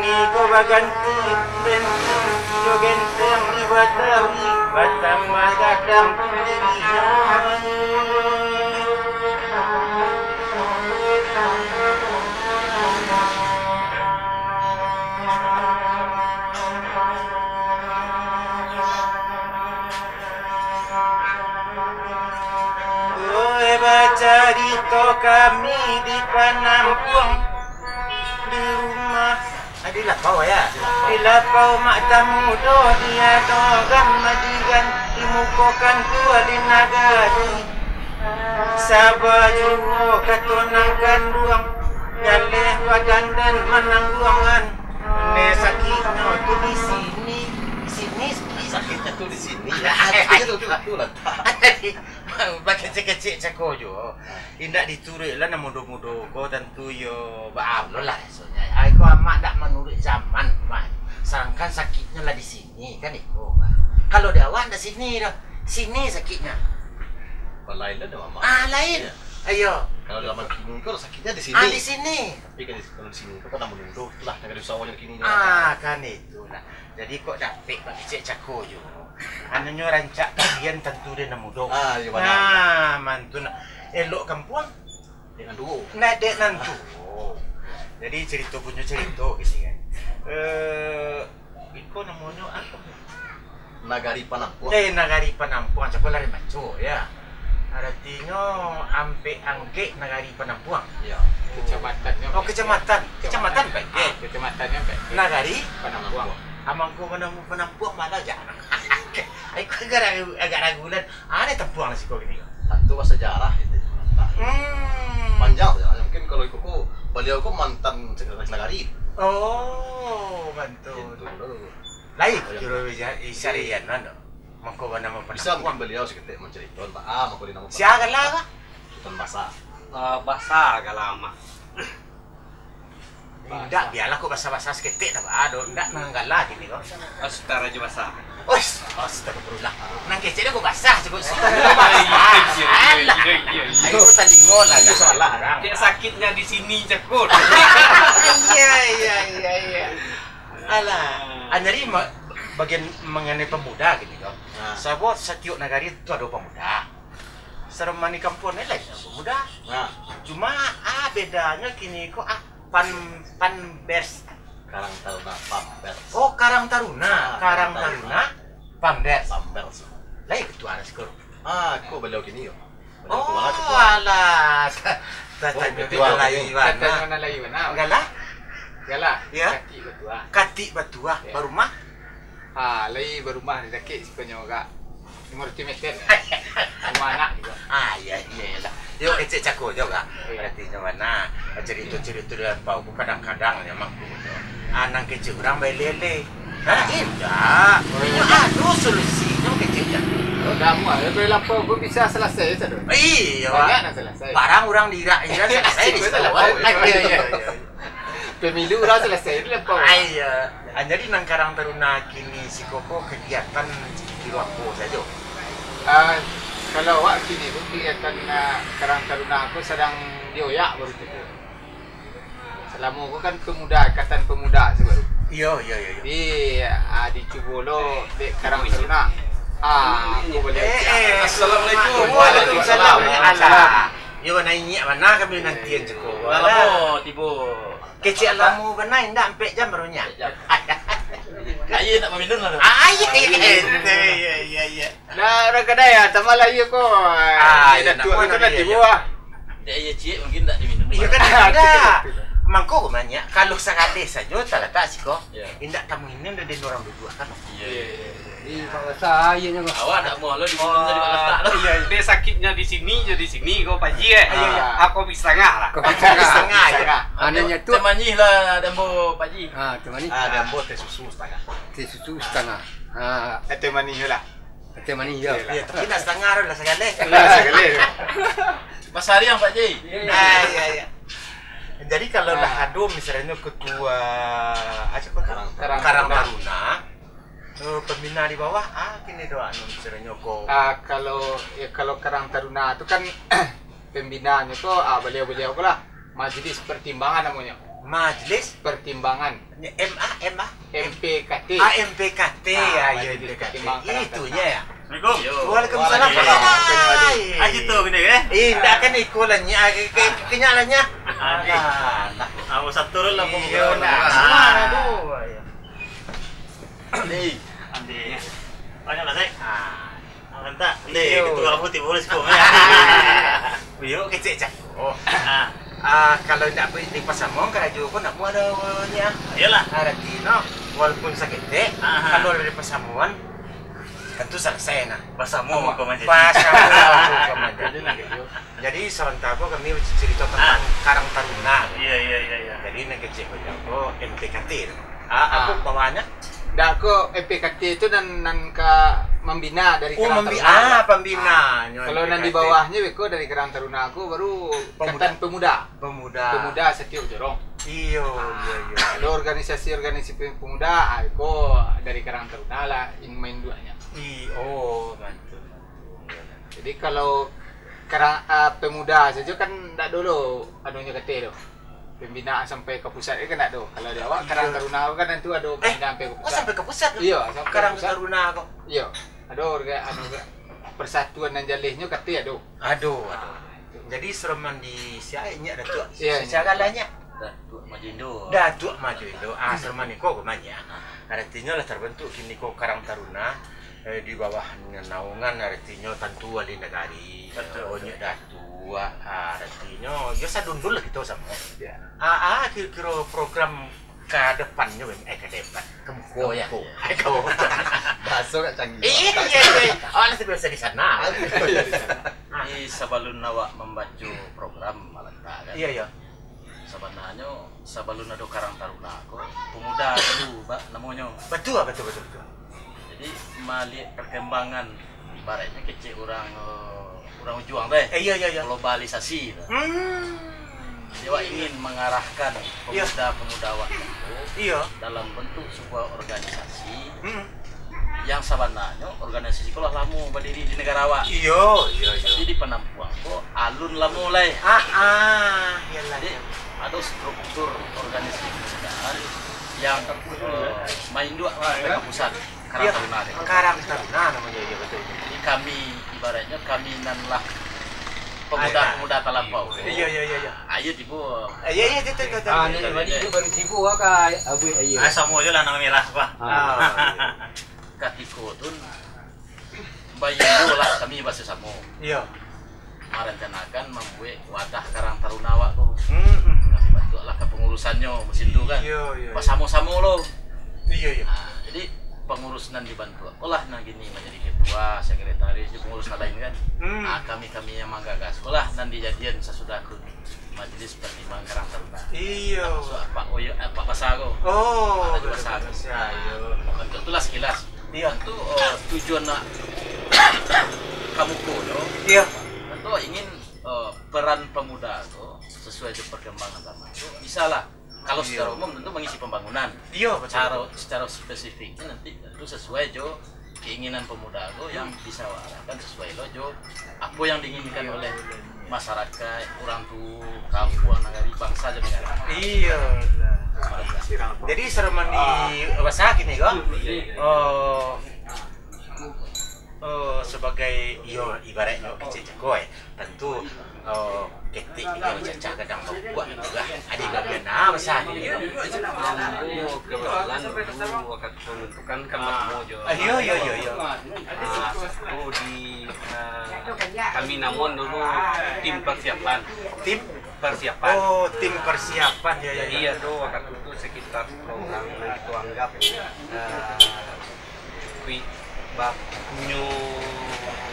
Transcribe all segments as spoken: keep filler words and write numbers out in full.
Iko baganti bentuk jo genteng di Batawi, batang magadang tu di Minang. Oi, bacarito kami di Panampuang, di rumah. Ah, di lapau, ya? Di lapau mak tamudo, di adogan madigan, di muko kantua di nagari. Saba juo kato nan kanduang, nyaleh badan den manangguangan. Ne sakiknyo tu di sini, di sini sakik. Sakiknyo tu di sini. Ya, sakiknyo tu, tu, tu lah. Bakecek-kecek cako juo. Indak dituruik lah nan mudo-mudo ko, tantu yo baa pulo lah rasonyo. Ai ko amak dak manuruik zaman, Mak. Sadangkan sakiknyo lah di sini, kan iko, Mak. Kalau di awak ndak sini doh. Sini sakiknyo. Lain lah dah, Mak. Ah, lain. Iya. Ayo. Kalau zaman kini ko sakiknyo di sini. Ah, di sini. Tapi kalau di, kalau di sini ko kan nan mudo-mudo lah, nan ka diusaho kini. Ah, kan itulah. Jadi kok dapek bakecek cako juo. Anunyo rancak bagian tantu dek nan mudo. Ah, iyo, bana. Nah, mantun. Elok kampuang. Dek nan tuo. Nah, dek nan tuo. Jadi, carito punyo carito, gitu kan. Eh, iko namonyo apo? Nagari Panampuang. Eh, Nagari Panampuang, cako lah den baco, ya. Aratinyo, ampek angkek Nagari Panampuang. Iya. Kecamatannya Oh, Pekek. Kecamatan. Kecamatan Pekek. Ah, kecamatannya Pekek. Nagari? Panampuang. Amangko Panampuang, Panampuang malah jangan. Aku agak ragu, agak ragu lah. Ada tampuang lah siko kini ko. Tantu basajarah itu. Hmm. Panjang sajarah. Mungkin kalau iko ko, baliau ko mantan sekretaris nagari. Oh, mantan. Itu dulu. Lain kiro ija-, isarian, anu. Mangko banamo Bisa mungkin Panampuang. Baliau saketek mancaritoan, Pak. Ah, mangko dinamo Sia Panampuang. Gala, Pak? Sultan Basa. Ah, Basa gala mah. Indak, bialah kok basa-basa saketek dah, Pak. Ado, indak nan gala kini ko. Astaga, Raja Basa. Ois, astagfirullah. Nan kecek dah kok basah, cukup. Iya, iya, iya, iya, iya. Ayo, talingo lah, Itu salah. Urang. Dek sakiknyo di sini, cakut. Iya, iya, iya, iya. Alah, ah, jadi ma-, bagian manganai pamuda kini ko. Nah. Sabab satiok nagari tu ado pamuda. Sarumah ni kampuang ni lain ado pamuda. Nah. Cuma, ah, bedanyo kini ko, ah, pan-, panbers. Karang Taruna, panbers. Oh, Karang Taruna. Ah, Karang Karang Taruna. Taruna, panbers. Panbers. Lain ketua dah sikoro. Ah, ko baliau kini yo. Oh, alah. Tatanyo ketua lai bana. Tatanyo nan lai bana. Gala? Gala. Ya. Katik Batuah. Katik Batuah. Ya. Barumah? Ah, lai barumah di dakek sikonyo agak limo ratuih meter. Rumah anak juga. Ah, iya, iya, iya lah. Yo, kecek cako juga. Iya. Aratinyo bana. Carito-carito di lampau ko kadang-kadang nyo mangko. Ah, nan kecek urang baele-ele. Hah? Indak. Oh, iya. Inyo ado solusinyo kecek cako. Oh, dah amuah. Dari lampau ko bisa salasai sado. Iya, Pak. Banyak nan salasai. Barang urang diirak-irak salasai di situ. Iya, iya, iya. Pemilu lah salasai di lampau. Ah, iya. Ah, jadi nan Karang Taruna kini siko ko kagiatan kiro apo sajo? Ah, kalau awak kini tu kagiatan, ah, Karang Taruna ko sadang dioyak baru tu. Salamo ko kan pemuda, ikatan pemuda sabaru. Iya, iya, iya, iya. Jadi, ah, dicubo lo dek Karang Taruna. Ah, aku boleh Eh, eh. Assalamualaikum. Waalaikumsalam. Waalaikumsalam. Alah. Yo, naiak bana kami nantian cukup. Lah lamo tibo. Kecek lamo bana, indak ampek jam baru nyo. Ampek jam. Aia nak maminum lah tu. Ah, iya, iya, iya, iya, iya. Nah, urang kadai ah, tambah lah iyo ko. Ah, iya, nak tibo ah. Dek aia ciek mungkin tak diminum. Iya kan, ada. Mangko ko banyak. Kalau sakali sajo talatak siko, Ya. indak tamu ini dari urang duduk kan. Iya, iya, iya. Ih, Pak Basa, aia nyo. Awak ndak mau lo diminum tadi Pak Basa tu. Iya, iya. Dia sakitnya di sini, jadi sini ko Pak Ji, eh. Iya, iya. Aku habis setengah lah. Kopi setengah, setengah, ya. Anaknya tu. Teh manih lah, dambo Pak Ji. Ah, teh manih. Ah, dambo teh susu setengah. Teh susu setengah. Ah. Eh, teh manih lah. Teh manih, ya. Iya, tapi nak setengah tu lah sakali. Lah sakali. Mas Ariang, Pak Ji. Ah, iya, iya. Jadi kalau Ah. lah ado misalnya ketua, ah, siapa tu? Karang Taruna. Karang Taruna. Eh, pembina di bawah, ah, kini doa anu misalnya ko. Ah, kalau, ya, kalau Karang Taruna tu kan pembinanya tu, ah, beliau-beliau ko lah. Majelis Pertimbangan namanya. Majlis Pertimbangan. M A, M A? M P K T. Ah, M P K T, ah, ya, Majlis M P K T. Pertimbangan Karang Taruna. Itunya ya. Assalamualaikum. Yo. Waalaikumsalam. Waalaikumsalam. Hai. Ah, gitu, gini, eh? Eh, ndak kan iko lah, nyak, ke, ke, kenyak lah, nyak. Ah, di. Alah, lah. Awak satu lah, Iyo, pokoknya. Nah. Ah. Aduh, ya. Andi. Banyak lah, Zek. Ah. Mantap. Deh, Iyo. Ketua kamu timbul siko. Iyo, kecek cako. Ah. Ah, kalau indak di pasamuan karajo ko nak buat ado nya. Iyolah. Arati no, walaupun saketek, Ah, ah. kalau dari pasamuan, tentu selesai nah. Pasamuan Amuah. Kau manjadi. Pasamuan kau manjadi. Jadi, sabanta ko kami cerita tentang Ah. Karang Taruna. Iya, iya, iya, iya. Jadi, nak kecek ko M P K T tu. Ah, Ah. apa bawahannya? Dah ko M P K T tu nan, nan ka mambina dari Oh, Karang mambi-, Taruna. ah, pambina. Ah. Nyo Kalau nan di M P K T. Bawahnyo beko dari Karang Taruna ko baru Pemuda. Ikatan Pemuda. Pemuda. Pemuda satiok jorong. Iyo, Ah, iyo, iyo. Ado organisasi-organisasi pe-, pemuda, ah, iko dari Karang Taruna lah, in-, mainduaknyo. I-, oh, bantu, bantu. Jadi kalau Karang, ah, pemuda sajo kan ndak dulu anunyo kateh tu. Pembinaan sampai ka pusat kan ndak ado. Kalau di awak Iyo. Karang Taruna kan tentu ado Eh, pembinaan sampai ka oh, pusat. Sampai ka pusat tu? Iyo, sampai Karang ka pusat. Taruna ko. Iyo. Ado orga-, anu, persatuan nan jalehnyo kateh ado. Ado, ado. Ah, itu. Jadi, seroman di sia, nyak Datuak? Iyo, Secara nyak. Lah, nyak. Datuak Majo Indo. Datuak Majo Indo. Ah, seroman iko ko mah nyak. Ah. Aratinyo lah terbentuk kini ko Karang Taruna, eh, di bawah naungan, aratinyo tantu wali nagari. Betul. Oh, nyak Datuak. Ah, aratinyo, yo sadundul lah kito samo. Ya. Ah, ah, kiro-kiro program ka depannyo, eh, ka depan, ka muko, ya. Ka muko. Bahaso agak canggih. Iya, iya, iya. Awak lah terbiasa di sana. Ah, iya, iya, di sana. Jadi, sabalun awak mambaco program Malanta, kan? Iya, iya. Sabananyo, sabalun ado Karang Taruna ko, pemuda dulu, Pak, namonyo. Betul, betul, betul, betul. Jadi, maliek perkembangan, ibaratnyo kecek urang, eh, urang ujuang tu, eh. Eh, iya, iya, iya. Globalisasi tu. Hmm. Jadi, awak ingin mengarahkan Iya. pemuda-pemuda awak tu Iya. dalam bentuk sebuah organisasi Hmm. yang sabananyo organisasi ko lah lamo badiri di negara awak. Iya, iya, iya. Tapi di Panampuang ko alun lamo lai. Ah, ah, iyalah, Jadi, iyalah. ado struktur organisasi kemudian yang, eh, mainduak sampai ka pusat, Karang Iya. Taruna dek. Karang Taruna namonyo, iya, betul, betul. Jadi kami, ibaratnyo kami nan lah pemuda-pemuda talampau. Iya, iya, iya, iya. Ayo tibo. Eh, iya, iya, betul, betul, betul. Ah, ini Iya, baru, iya. baru tibo ka abuih ayo. Ah, samo je lah namo merah apa. Ah. Ah, iya. Katiko tu, Bainyo lah kami basasamo. Iyo. Marancanakan mambuek wadah Karang Taruna awak tu. Hmm, hmm, hmm. Kami bantuaklah kapangurusannyo, musim tu kan. Iyo, iyo, iyo. Basamo-samo lo. Iyo, iyo. Ah, jadi pangurus nan dibantuak ko lah nan kini manjadi ketua, sekretaris, jo pangurus nan lain kan. Hmm. Ah, kami-kami yang manggagas ko lah nan dijadian sasudah ko. Majelis Pertimbangan Karang Taruna. Iyo. Termasuk Apak Oyo, Apak Basa ko. Oh, Rajo Basa. Rajo Basa, iyo. Bentuk tu lah sekilas. Iyo. Tentu, eh, tujuan nak kamuko tu, Iyo. tentu ingin, eh, peran pemuda tu sesuai jo perkembangan zaman tu, bisa lah. Kalau Iyo. secara umum tentu mengisi pembangunan. Iyo, betul. Secara, secara spesifiknya nanti tentu sesuai jo keinginan pemuda tu yang Hmm. bisa awak arahkan sesuai lo jo apo yang diinginkan Iyo, oleh iyo, iyo. masyarakat, urang tu, kampuang, nagari, bangsa jo negara. Iyo. Jadi, seroman di Ah. Basa kini ko? Iyo, iyo. Oh, oh, sebagai, iyo, ibaratnyo kecek cako, eh. Tantu, oh, ketek tigo cacah gadang babuak tu lah. Adi bagian ah, basa ni. Ambo kebetulan dulu wakatu pembentukan kan Ah. bertemu jo. Ah, iyo, iyo, iyo, iyo. Ah, satu di, ah, kami namuan dulu tim persiapan. Tim? Persiapan. Oh, tim persiapan, ya, ya, Jadi, ya. ado wakatu tu sekitar sepuluh orang yang kita anggap, ah, Wih, ba-, punyo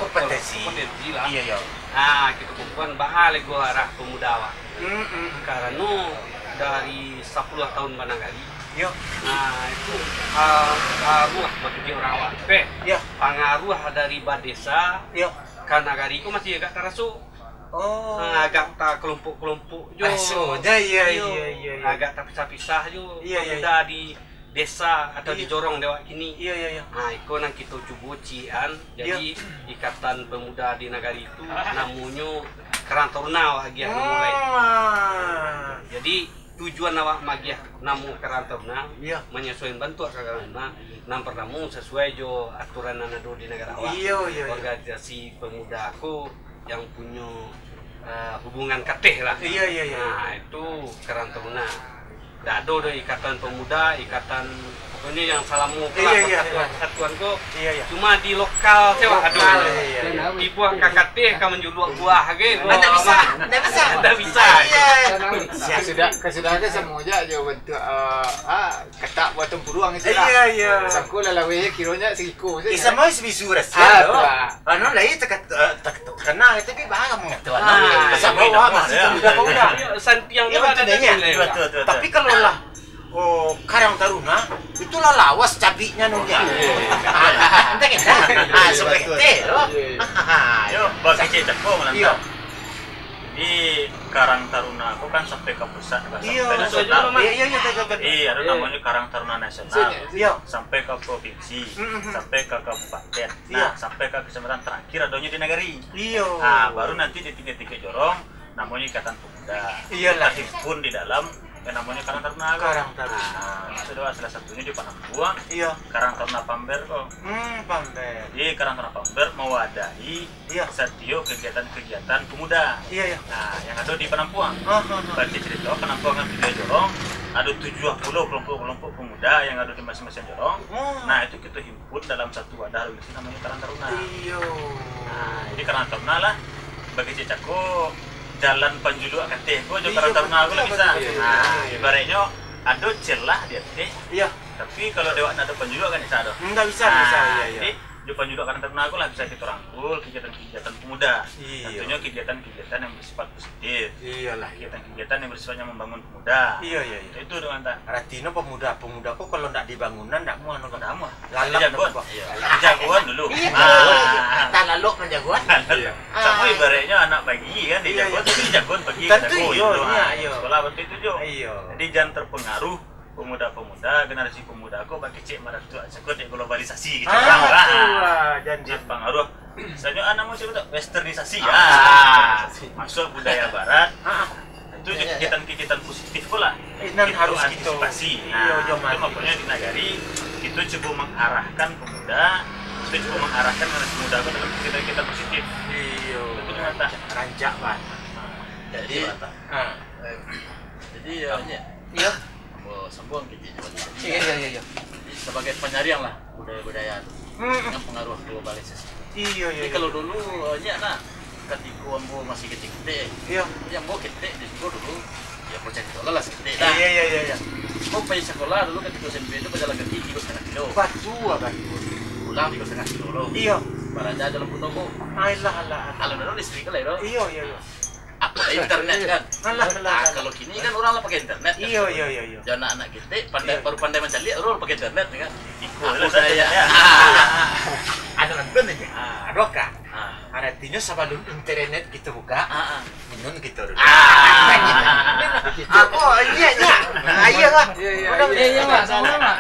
Kompetensi. kompetensi lah. Iya, iya. Nah, kita kumpulan baa lego arah pemuda awak. Mm, mm. Karano dari sapuluah tahun banagari. Iya. Nah, itu, ah, aruah bagi urang awak. Eh, Iya. pangaruah dari badesa Iya. ka nagari ko masih agak taraso. Oh. Ah, agak takelompok-kelompok jo. Raso, iya, iya, Iyo. iya, iya, iya. Agak tapisah-pisah jo Iya, iya, pemuda iya. di desa atau di Iya. jorong dek awak kini. Iya, iya, iya. Ha, iko nan kito cubo ciek an. Iya. Jadi, Ikatan Pemuda di Nagari tu namonyo Karang Taruna awak agiah namo lai. Ah. Jadi, Tujuan awak magiah namo Karang Taruna, Iyo. manyasuaian bantuak ka Karang Taruna, nan partamo sasuai jo aturan nan ado di nagara awak. Iyo, iyo, iyo. Organisasi pemuda ko yang punyo, eh, hubungan kateh lah. Iyo, iyo, iyo. Nah, itu Karang Taruna. Ndak ado doh ikatan pemuda, ikatan, pokoknyo yang salamo ko lah, Iyo, iyo. persatuan-persatuan ko Iyo, iyo. cuma di lokal sajo lah ado. Lokal, iyo, iyo. Tibo ka kateh, ka manjuluak buah, kan. Ndak bisa, ndak bisa. Ndak bisa. Iyo. Siap. Kasudah, kasudah tu samo ja jo bantuak, eh, ah, katak buah tampuruang itu lah. Iyo, iyo. Sangko lah laweh, kironyo sagiko sajo. Eh, samo sabisu rasiah Ah, tu. tu lah. Anu lah, eh, teka-, eh, tek-, tekana itu, tapi barang mangatoan. Ah, Pasal iyo, bawah iyo, masih iyo. pemuda-pemuda. Iyo, santiang Iyo, tu betul ada dah, ni. Betul, betul, betul. Tapi kalau lah, oh, Karang Taruna, itulah lawas cabiknya nunyo. Ah, entah kita. Ah, Betul, seperti betul. itu. Iyo, iyo. Iyo, bagi cek cakung lah, Iyo. entah. Di Karang Taruna ko kan sampai ka pusat, bah, Iyo, sampai betul nasional. juga, Mak. Iyo, iyo, iyo, betul, betul, betul. Iyo, ado Iyo. namonyo Karang Taruna Nasional. Iyo. Sampai ka provinsi, Mm, mm, mm. sampai ka kabupaten. Iyo. Nah, sampai ka kecamatan, terakhir adonyo di nagari. Iyo. Ah, baru nanti di tingkat-tingkat jorong, namonyo Ikatan Pemuda. Iyolah. Terhimpun di dalam yang namonyo Karang Taruna ko. Karang Taruna. Ah, maksud awak salah satunyo di Panampuang, Iyo. Karang Taruna Pamber ko. Hmm, Pamber. Di Karang Taruna Pamber mawadahi Iyo. satiok kegiatan-kegiatan pemuda. Iyo, iyo. Nah, yang ado di Panampuang. Ah, ah, ah. Berarti cerita Panampuang kan tigo jorong, ado tujuah puluah kelompok-kelompok pemuda yang ado di masing-masing jorong. Oh. Nah, itu kito himpun dalam satu wadah organisasi namonyo Karang Taruna. Iyo. Nah, jadi Karang Taruna lah, bagi cek cako, jalan panjuluak kateh ko jo Iyo, Karang Taruna ko lah betul, bisa. betul, Nah, betul. ibaratnyo ado celah di ateh, Iyo. tapi kalau dek awak ndak ado panjuluak kan ndak bisa doh. Ndak bisa, ndak bisa, Nah, iyo, iyo. jadi jo panjuluak Karang Taruna ko lah bisa kito rangkul kegiatan-kegiatan pemuda. Iyo. Tentunyo kegiatan-kegiatan yang bersifat positif. Iyolah, iyo. Kegiatan-kegiatan yang bersifatnya membangun pemuda. Iyo, iyo, iyo. Itu, itu dengan tak. Aratinyo pemuda-pemuda ko kalau ndak dibangunan, ndak muah, no, Bang. Ndak muah. Lalok, Jagoan. no, Bang. Iyo. Jagoan dulu. Iyo, Ah. jagoan. Entah lalok kan jagoan. Iyo. Samo Ah. ibaratnyo anak pagi kan, Iyo, dijagoan, iyo. tapi dijagoan pagi Tentu ka jago iyo, gitu. iyo, Ah, iyo. sekolah bantu itu jo. Iyo. Jadi, jangan terpengaruh pemuda-pemuda, generasi pemuda ko bakecek maratuak sako dek globalisasi gitu Ah, kan. betul Ah. lah, janji. Terpengaruh. Misalnyo, ah, namo siapa tu? Westernisasi. Ah. Ah. Masuk budaya barat. Ah. Itu Iya, iya, iya. kegiatan-kegiatan positif ko lah. Eh, nan Itu harus kito antisipasi. Iyo, Nah, jo itu mati. makanya di nagari, kito cubo mengarahkan pemuda, kito cubo mengarahkan generasi muda ko dalam kegiatan-kegiatan positif. Iyo. Itu cuma tak. Rancak, Pak. Nah, Jadi, itu tak. ah, eh, jadi, ya, Kamu. Nyi. Iyo. Ambo sambuang kecek jo baliak. Iyo, iyo, iyo, iyo. Jadi, sabagai panyariang lah budaya-budaya tu, Hmm. dengan pangaruah globalisasi. Iyo, iyo, Jadi, iyo. kalau dulu, eh, nyo nah, katiko ambo masih ketek-ketek, Iyo. jadi ambo ketek di siko dulu, ya, percaya lah saketek dah. Iyo, iyo, iyo, iyo. Ambo pai sakolah dulu katiko S M P tu bajalan kaki tigo satangah kilo. Batua, batua. Pulang tigo satangah kilo lo. Iyo. Baraja dalam pun toko. Alah, alah, alah. Kalau dulu listrik lah, yo. Iyo, iyo, iyo. Apo lah internet kan? Alah, alah, Ah, alah. kalau kini kan urang lah pakai internet kan. Iyo, iyo, iyo, iyo. Jan anak-anak ketek pandai, Iyo. baru pandai mancaliak, urang lah pakai internet kan. Iko Apo lah saja daya. ya. Ah. Ado nonton aja. Ah. Ado kah? Ah. Aratinyo sabalum internet kito buka, Ah, ah. minum kito dulu. Ah. Kito. Ako, iyo, iyo. Ah, iyo lah. Iyo, iyo, Udah, iyo, iyo, udah. Mak. Sama, Mak.